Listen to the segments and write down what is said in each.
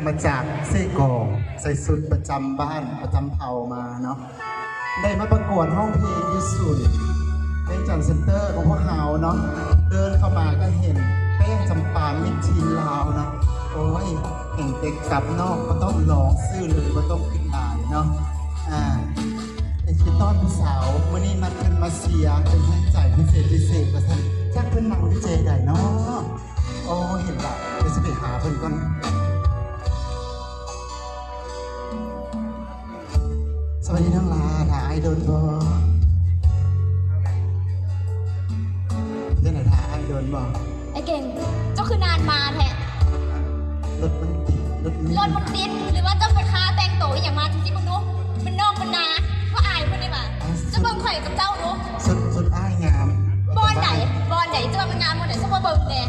ມາຈາກເຊກອງ ໃສ່ຊຸດປະຈຳບ້ານປະຈຳເຜົ່າມາເນາະ ໄດ້ມາປະກວດຮ້ອງເພງຢູ່ສູນວຽງຈັນເຊັນເຕີຂອງພວກເຮົາເນາະ ເດີນເຂົ້າມາກໍເຫັນແປ້ງຈຳປາມິດທີນລາວເນາະ ໂອ້ຍ ເຫັນແຕ່ກັບນອກ ບໍ່ຕ້ອງລອງຊື້ເລີຍ ບໍ່ຕ້ອງຄິດຫຼາຍເນາະ ອ່າ ເປັນຊິຕ້ອນຜູ້ສາວ ມື້ນີ້ນັດເພິ່ນມາເຊຍ ເປັນແຮງໃຈພິເສດພິເສດວ່າຊັ້ນ ຈັກເພິ່ນນັ່ງຢູ່ເຈໃດເນາະ ໂອ້ ເຫັນລະ ດຽວຊິໄປຫາເພິ່ນກ່ອນ ສະບາຍດີນ້ອງຫຼ້າ ຖ້າອ້າຍດົນບໍ່? ເປັນຈັ່ງໃດ ຖ້າອ້າຍດົນບໍ່? ອ້າຍເກັ່ງ ເຈົ້າຄືນານມາແທ້? ລົດມັນຕິດ ລົດມັນ ລົດມັນຕິດ ຫຼືວ່າເຈົ້າໄປຄາແຕ່ງໂຕອີ່ຫຍັງມາ ຊິເບິ່ງດູ ມັນນອກມັນນາ ບໍ່ອາຍເພິ່ນນີ້ຫວາ? ເຈົ້າເບິ່ງຂ້ອຍກັບເຈົ້າດູ ຊຸດ ຊຸດອ້າຍງາມ ບ່ອນໃດ ບ່ອນໃດ ເຈົ້າວ່າມັນງາມບ່ອນໃດ ເຈົ້າມາເບິ່ງແດ່.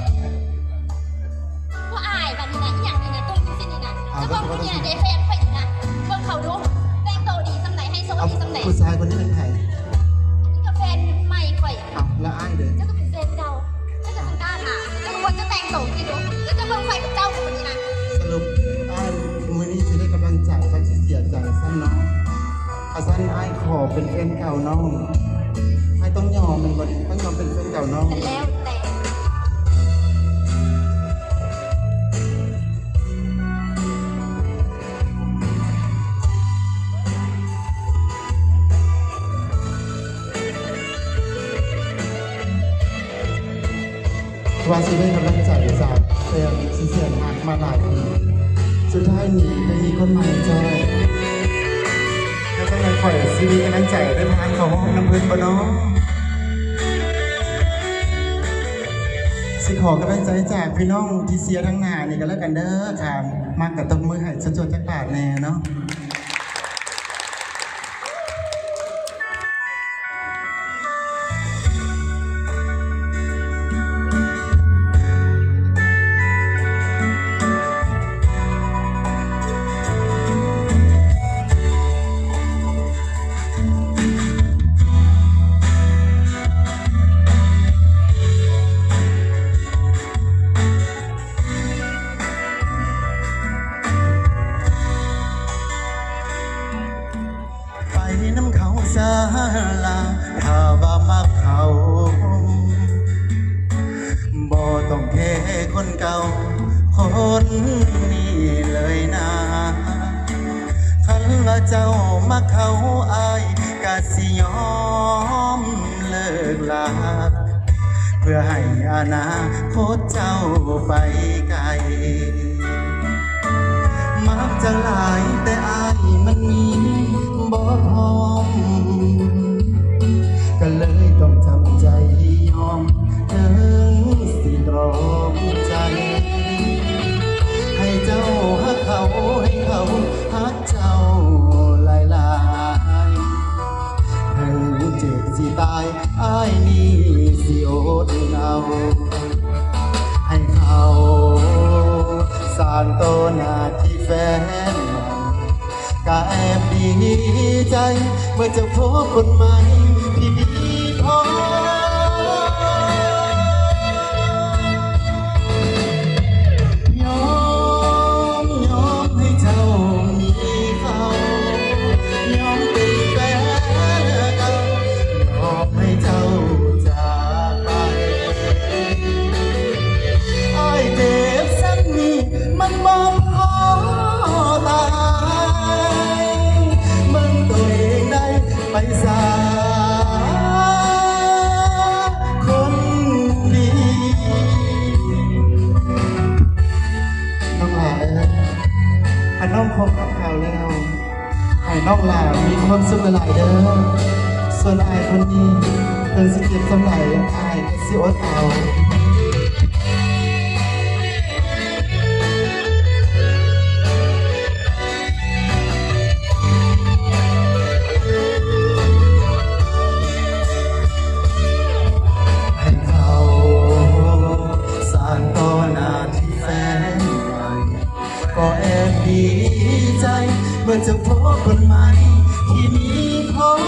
ບໍ່ອາຍບາດນີ້ນະ ອີ່ຫຍັງນີ້ນະ ຕຸ້ມຈັ່ງຊີ້ນີ້ນະ ເຈົ້າເບິ່ງຜູ້ນີ້ນະ ເດ ແຟນຂ້ອຍນີ້ນະ ເບິ່ງເຂົາດູ ແຕ່ງໂຕດີສ່ຳໃດ ໄຮໂຊດີສ່ຳໃດ ຜູ້ຊາຍຄົນນີ້ເປັນໃຜ? ນີ້ກໍແຟນໃໝ່ຂ້ອຍ. ເອົ້າ ແລ້ວອ້າຍເດ? ເຈົ້າກໍເປັນແຟນເກົ່າ ເຈົ້າກໍຈັ່ງກ້າຖາມ ເຈົ້າບໍ່ຄວນຈະແຕ່ງໂຕຈັ່ງຊີ້ດູ ແລ້ວເຈົ້າເບິ່ງຂ້ອຍກັບເຈົ້າຄົນນີ້ນະ. ສະຫຼຸບອ້າຍມື້ນີ້ຊິໄດ້ກຳລັງໃຈ ຫຼືຊິເສຍໃຈຊັ້ນເນາະ? ຄັນຊັ້ນອ້າຍຂໍເປັນແຟນເກົ່ານ້ອງ ອ້າຍຕ້ອງຍອມແມ່ນບໍ່ນີ້? ຕ້ອງຍອມເປັນແຟນເກົ່ານ້ອງ ກໍແລ້ວແຕ່. ວ່າຊິໄດ້ກຳລັງໃຈຈາກແຟນທີ່ແສນຮັກມາຫຼາຍປີ ສຸດທ້າຍໜີໄປມີຄົນໃໝ່ຈ່ອຍ ແລ້ວຈັ່ງໃດຂ້ອຍຊິມີກຳລັງໃຈເດີນທາງເຂົ້າຫ້ອງນຳເພິ່ນບໍ່ນໍ? ຊິຂໍກຳລັງໃຈຈາກພີ່ນ້ອງທີ່ເຊຍທາງໜ້ານີ້ກໍແລ້ວກັນເດີ ຖ້າມັກກໍຕົບມືໃຫ້ຈວດໆຈັກບາດແດ່ເນາະ. ໄປນຳເຂົາສາລາ ຖ້າວ່າມັກເຂົາ ບໍ່ຕ້ອງແຄຄົນເກົ່າຄົນນີ້ເລີຍນາ. ຄັນວ່າເຈົ້າມັກເຂົາ ອ້າຍກະຊິຍອມເລີກລາ ເພື່ອໃຫ້ອະນາຄົດເຈົ້າໄປໄກ. ມັກເຈົ້າຫຼາຍແຕ່ອ້າຍມັນມີບໍ່ພ້ອມ ກໍເລີຍຕ້ອງຈຳໃຈຍອມ ເຖິງຊິຕຣອມໃຈ ໃຫ້ເຈົ້າຮັກເຂົາ ໃຫ້ເຂົາຮັກເຈົ້າຫຼາຍໆ ເຖິງເຈັບຊິຕາຍ ອ້າຍນີ້ຊິອົດເອົາ ໃຫ້ເຂົາສານຕໍ່ໜ້າທີ່ແຟນໃໝ່ ກະແອບດີໃຈ ເມື່ອເຈົ້າພົບຄົນໃໝ່ທີ່ດີພໍ. ຍອມ ຍອມໃຫ້ເຈົ້າມີເຂົາ ຍອມເປັນແຟນເກົ່າ ຍອມໃຫ້ເຈົ້າຈາກໄປ. ອ້າຍເຈັບສ່ຳນີ້ມັນບໍ່ພໍຕາຍ ເບິ່ງໂຕເອງໄດ້ໄປສາ ຄົນດີ. ນ້ອງຫຼ້າເອີຍ ຄັນນ້ອງຄົບກັບເຂົາແລ້ວ ໃຫ້ນ້ອງຫຼ້າມີຄວາມສຸກຫຼາຍໆເດີ. ສ່ວນອ້າຍຄົນນີ້ ເຖິງຊິເຈັບສ່ຳໃດ ອ້າຍກໍຊິອົດເອົາ. ໃຫ້ເຂົາສານຕໍ່ໜ້າທີ່ແຟນໃໝ່ ກໍແອບດີໃຈ ເມື່ອເຈົ້າພົບຄົນໃໝ່ທີ່ມີພ້ອມ.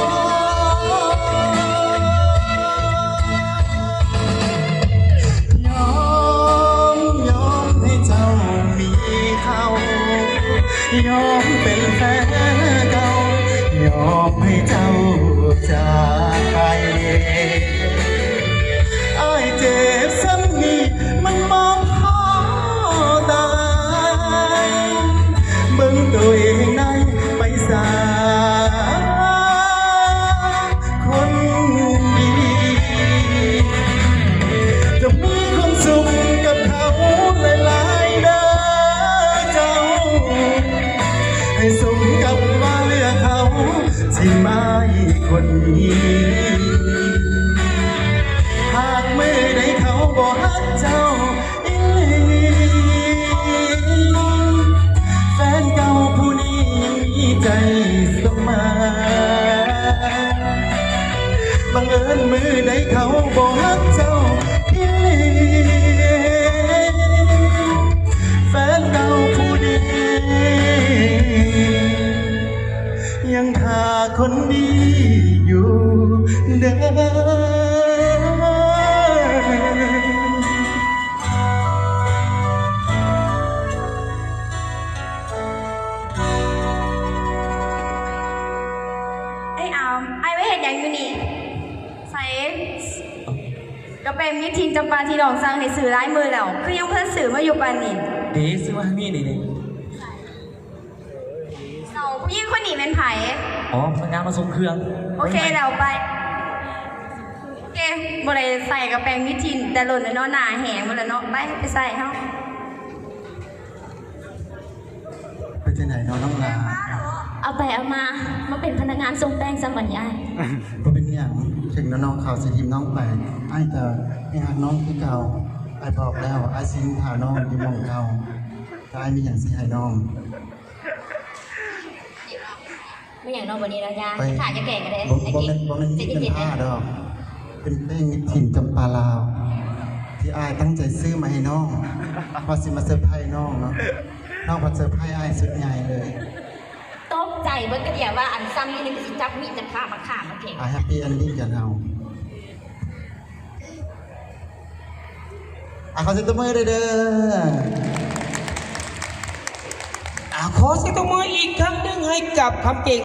ຍອມ ຍອມໃຫ້ເຈົ້າມີເຂົາ ຍອມເປັນແຟນເກົ່າ ຍອມໃຫ້ເຈົ້າຈາກໄປ ອ້າຍເຈັບສ່ຳນີ້ ມັນບໍ່ພໍຕາຍ ເບິ່ງໂຕເອງໃນໄຟສາ ຄົນດີ ຈະມີຄວາມສຸກກັບເຂົາຫຼາຍໆເດີເຈົ້າ ໃຫ້ສົມກັບວ່າເລືອກເຂົາ ທີ່ໝາຍຄົນດີ ຫາກມື້ໃດເຂົາບໍ່ຮັກເຈົ້າ ອີ່ຫຼີ ແຟນເກົ່າຜູ້ນີ້ຍັງມີໃຈສະໝານ ບັງເອີນມື້ໃດເຂົາບໍ່ຮັກເຈົ້າອີ່ຫຼີ ແຟນເກົ່າຜູ້ນີ້ ຍັງຖ້າຄົນດີຢູ່ເດີ. ເອີຍ ອາມ ອ້າຍມາເຮັດຫຍັງຢູ່ນີ້? ໃສ ກະແປງມິດທິນຈຳປາທີ່ນ້ອງສັ່ງໃຫ້ຊື້ຫຼາຍມື້ແລ້ວ ຄືຍັງບໍ່ທັນຊື້ມາຢູ່ປານນີ້? ເດ້ ຊື້ມາໃຫ້ມີນີ້ເດ້. ເອົາ ຜູ້ຍິງຄົນນີ້ແມ່ນໃຜ? ອໍ ພະນັກງານມາສົ່ງເຄື່ອງ. ໂອເຄ ແລ້ວໄປ. ໂອເຄ ບໍ່ໄດ້ໃສ່ກະແປງມິດທິນແຕ່ດົນແລ້ວເນາະ ໜ້າແຫ້ງໝົດແລ້ວເນາະ ໄປ ໄປໃສ່ເຮົາ. ເປັນຈັ່ງໃດເນາະນ້ອງຫຼ້າ? ເອົາໄປເອົາມາ ມາເປັນພະນັກງານສົ່ງແປ້ງຊະບັດນີ້ອ້າຍ. ບໍ່ເປັນຫຍັງ ເຖິງນ້ອງເຂົາຊິຖິ້ມນ້ອງໄປ ອ້າຍກະຍັງຮັກນ້ອງຄືເກົ່າ. ອ້າຍບອກແລ້ວ ອ້າຍຊິຖ້ານ້ອງຢູ່ໝ່ອງເກົ່າ. ແຕ່ອ້າຍມີຫຍັງຊິໃຫ້ນ້ອງ. ແມ່ນຫຍັງເນາະບັດນີ້ລະຍາ ໄປ ຖ້າຈະແກງກະໄດ້ ບໍ່ ບໍ່ແມ່ນ ບໍ່ແມ່ນມີດ ເປັນຜ້າດອກ ເປັນແປ້ງມິດທິນຈຳປາລາວ ທີ່ອ້າຍຕັ້ງໃຈຊື້ມາໃຫ້ນ້ອງ ວ່າຊິມາເຊີໄພນ້ອງເນາະ ນ້ອງພັດເຊີໄພອ້າຍຊຸດໃຫຍ່ເລີຍ. ຕົກໃຈເບິດກະດຽວວ່າ ອັນຊ້ຳນີ້ມັນຊິຈັບມີດຈຳປາມາຂ້າມມາແກງ. ອ່າ ແຮັບປີ້ເອັນດິ້ງກັນເຮົາ. ອ່າ ຂໍສຽງຕົບມືເດີ. ອ່າ ຂໍສຽງຕົບມືອີກຄັ້ງໜຶ່ງໃຫ້ກັບຄຳເກັ່ງ.